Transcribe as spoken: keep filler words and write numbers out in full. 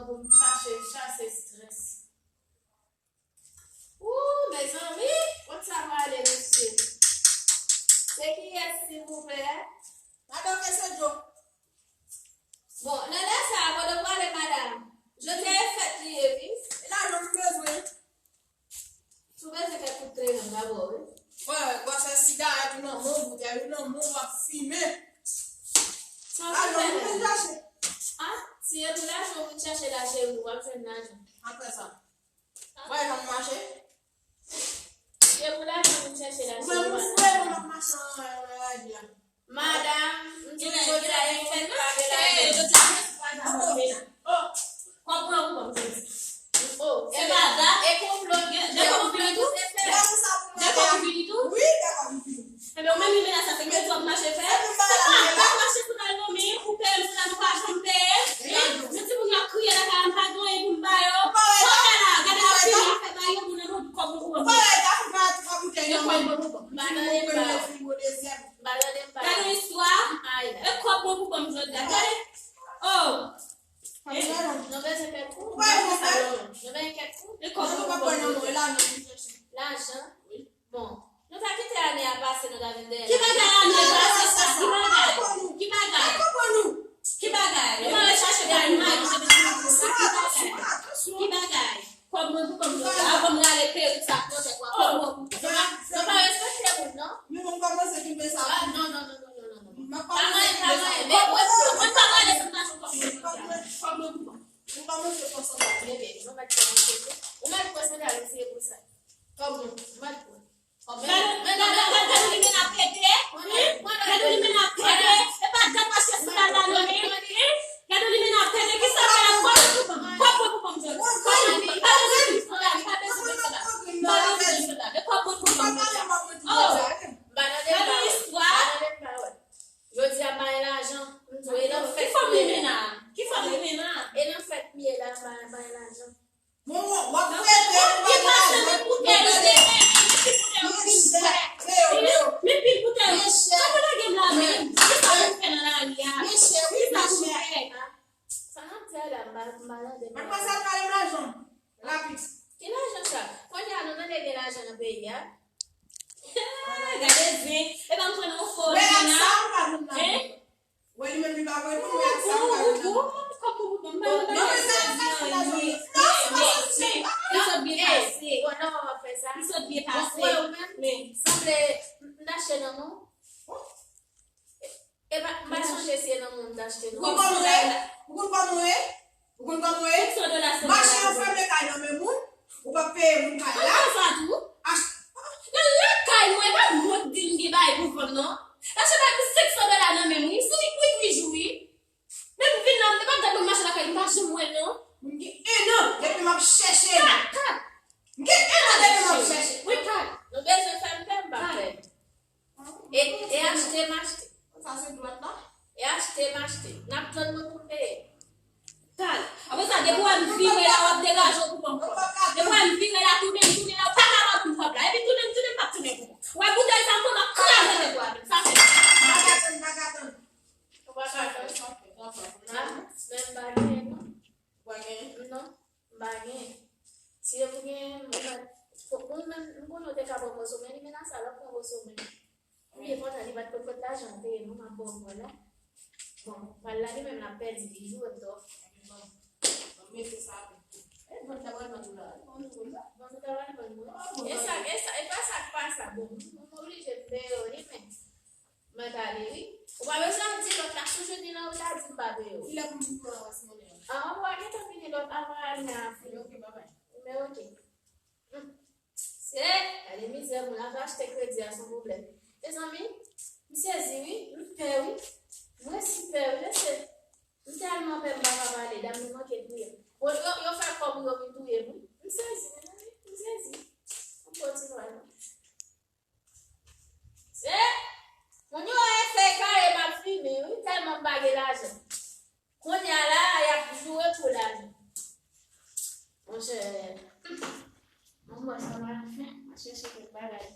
Pou m chache, chase strès. Ooh, mezanmi, kot sa prale, mesye? Se kiyès, silvouplè? Madan Kesedo. Bon, nan lè sa a, kote w prale, madanm? Jodi a e fèt li ye, wi. E lajan m bezwen. Si w bezwen kèk kout trenan, m ka ba w, wi. Wè, wè, w ap fè sigarèt ou nan men w, boutèy ou nan men w, w ap fimen. Sa w vin fè la? Lajan m vin chache. Ah, si e pou lajan w vin chache la, cheri, w ap jwenn lajan. Apre sa. Wè, jan m mache. Se pou lajan pou chèche la, se pou lajan. Ou menm, ou fre, mwen, m ap mache nan, nan lari a. Madanm, m di w jodi a, e fèt pa gen lajan. Jodi a, se pa lajan. Oh, konprann ou, konprann. Oh, e pa dat. E konplo, de konplo tou se fèt. De konplo tou? Wi, de konplo tou. Enben, ou menm limena sa, se mete w ap mache fè. Se pa, w ap mache pou n al nonmen, ou peye m, se la nou pa janm peye. Wi, men timoun yo ap kriye lakay la, m pa gen anyen pou m ba yo. Kote la, gade yo fini a fè ba yo, moun nan moun kòb nou pou ban m. Yo kòb nou pou ban m. Ba tande m ba yo. Ba tande m ba yo. Gade yon istwa. E kòb mwen pou ban m jodi a. Gade. Oh. Nou bezwen kèk kou? Nou bezwen kèk kou? E kòb mwen pou ban m jodi a. Lajan. Bon. Nou ta kite ane a pase, nou ta vin dèyè. Ki bagay ane a pase sa? Ki bagay? Ki bagay? Ki bagay? Nou pa al chache bay magi, se bezwen pou sa. Ki bagay? Ki bagay? Kòb mwen pou kòb mwen. Avan m rale perik sa ak mantèk la, kòb mwen pou kòb mwen. Nou pa respekte moun, non? Men mwen kòmanse kite sa. Ah, non, non, non. Pa manyen, pa manyen. Men mwen, mwen pa prale san tache kòb mwen. Kòb mwen pou kòb mwen. Ou kòmanse pran sandal. Bebe, nou mèt kòmanse tou. Ou mèt pran sandal ou, se pou sa. Kòb mwen, ou mèt pran. Gade, gade, gade, gade limena pete, hein? Gade limena pete. E pa gad mache sou la la non, hein? Gade limena pete, ki sa fè la? Kòb mwen pou kòb mwen. Kòb mwen pou kòb mwen. Gade limena pete. Kòb mwen pou kòb mwen. Oh, gade istwa. Jodi a, m bay lajan. M di w, e nan fèt. Ki fòm limena? Ki fòm limena? E nan fèt m ye la, m bay, m bay lajan. Bon, w ap prete, ou pa gen lajan. Ki pase men pou tèl ou te renmen, men ki pou tèl ou te renmen. Men pil pou tèl ou. Kòman lage m la menm? Ki sa ou fè nan lari a? Ki sa ou fè? Sa n ap di a la, m pa, m pa tande. Mwen panse al kale m lajan. Rapid. Ki lajan sa? Kounye a nou tande gen lajan nan peyi a. Gade zen. E pa m jwenn yon fo limena. Hein? Wè, li menm li pa vre non, men ak sa m pa vle nan. Kòb mwen pou kòb mwen. Non, men sa pa fasil la, Jolie. Non, se pa sa m di. Li sot byen pase. Bon, non, w ap fè sa. Li sot byen pase. Bon, wè, ou menm, sanble m t achte nan men w. E pa, m pa sonje si e nan men w m t achte, non. Ou konn kòman w ye? Ou konn kòman w ye? Ou konn kòman w ye? Mache anfème kay nan men moun, ou p ap peye moun kay la. Mwen fè sa tou. Nan lakay mwen, e pa moun di m gen bagay pou vann, non. Mache bay pou senk san dola nan men m, wi. Si, wi, wi, jou, wi. Men m vin la, m te pa gad moun mache lakay, m pa janm wè, non. Mwen gen en an depi m ap chèche. Kat, kat. M gen en an depi m ap chèche. Wi, kat. Nou bezwen fè m pè, m p ap fè. E, e achte m achte. Sa se dwat la? E achte m achte. N ap tann mwen pou m peye. Tal. Apre sa, depi w wè m vire la, w ap degaje w pou ban m kòb. Depi w wè m vire la, tounen m tounen la, ou pa ka ban m kòb la. Epi tounen m tounen, m p ap tounen pou ou. Ou wè boutèy sa, m pran, m ap kraze tèt ou avè l. Sa se. Pa ka tann, pa ka tann. Ou pa ka tann. Ha? Men m pa genyen, non. Ou pa genyen? Non. M pa gen. Si yo pou gen, mwen, fòk mwen menm, m konnen w te ka pran moso, men li mennen sa, l ap pran moso, men. Li enpòtan, li pa t konn kot lajan an te ye, non, m ap ba w mwen la. Bon, pral la, li menm, l ap pèdi, li joure m twòp. Bon, m mete sa avèk tou. E, bon, ta pral vann ou la, bon, nou konn sa. Bon, nou ta pral vann mwen. E sa, e sa, e pa sa k pa sa, bon, m oblije m peye w, li, men. Mwen t ale wi. Ou pa bezwen di lòt la, si w jwenn li nan wout la, di m pa peye w. Kilè pou m pran rès monnen an? Ah, ou a gentan fini lòt avan ane a fini. Ok, babay. Men ok. Hmm. Se, gade mizè, moun ap achte kredi a, se yon pwoblèm. Mezanmi, m sezi wi, m pè wi. Mwen si pè wi, mesye. M tèlman pè, m pa ka pale, dam nan manke touye m. Bon, yo, yo fè kòb yo vin touye m wi. M sezi, mezanmi, m sezi. M kontinye non. Se, moun yo wè fèy kare m ap fimen wi, tèlman m pa gen lajan. Kounye a la, y ap joure pou lajan. Monchè, m wè sa va fè, m a chèche kèk bagay.